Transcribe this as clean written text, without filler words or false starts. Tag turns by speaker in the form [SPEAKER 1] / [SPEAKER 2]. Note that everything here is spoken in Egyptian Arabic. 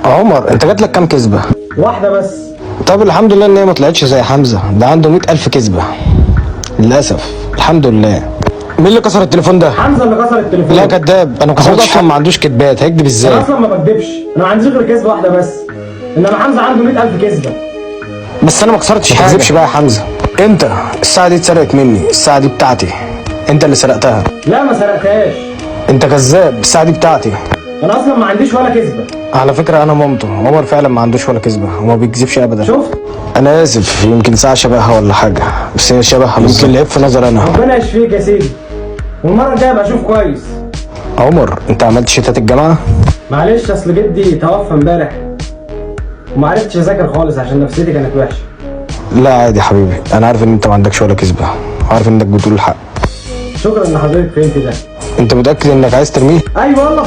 [SPEAKER 1] عمر، انت جات لك كام كذبه؟
[SPEAKER 2] واحدة بس.
[SPEAKER 1] طب الحمد لله ان هي ما طلعتش زي حمزه، ده عنده 100,000 كذبه للاسف. الحمد لله. مين اللي كسر التليفون ده؟
[SPEAKER 2] حمزة اللي كسر التليفون.
[SPEAKER 1] لا كداب، انا ما كسرتش. اصلا ما عندوش كدبات، هيكدب
[SPEAKER 2] انا
[SPEAKER 1] ازاي؟
[SPEAKER 2] اصلا ما بكدبش، انا ما عنديش غير كذبه واحدة بس، انما حمزة عنده 100,000 كذبه.
[SPEAKER 1] بس انا ما كسرتش حاجه. ما تكذبش بقى يا حمزه. انت الساعة دي اتسرقت مني، الساعة دي بتاعتي، انت اللي سرقتها.
[SPEAKER 2] لا ما سرقتهاش.
[SPEAKER 1] انت كذاب، الساعة دي بتاعتي.
[SPEAKER 2] انا اصلا ما عنديش ولا كذبه.
[SPEAKER 1] على فكرة انا مامته، عمر فعلا ما عندوش ولا كذبه وما بيكذبش ابدا.
[SPEAKER 2] شفت؟
[SPEAKER 1] انا اسف، يمكن ساعة شبهها ولا حاجه، بس هي شبهها يمكن العيب في نظر انا.
[SPEAKER 2] ربنا يشفيك يا سيدي، والمرة الجاية ابقى اشوف كويس.
[SPEAKER 1] عمر، انت عملت شتات الجامعة؟
[SPEAKER 2] معلش، اصل جدي توفى امبارح وما عرفتش اذاكر خالص عشان نفسيتي كانت وحشة.
[SPEAKER 1] لا عادي يا حبيبي، انا عارف ان انت ما عندكش ولا كذبه، عارف انك بتقول الحق.
[SPEAKER 2] شكرا لحضرتك، فهمت ده.
[SPEAKER 1] انت متاكد انك عايز ترميه؟
[SPEAKER 2] ايوه والله.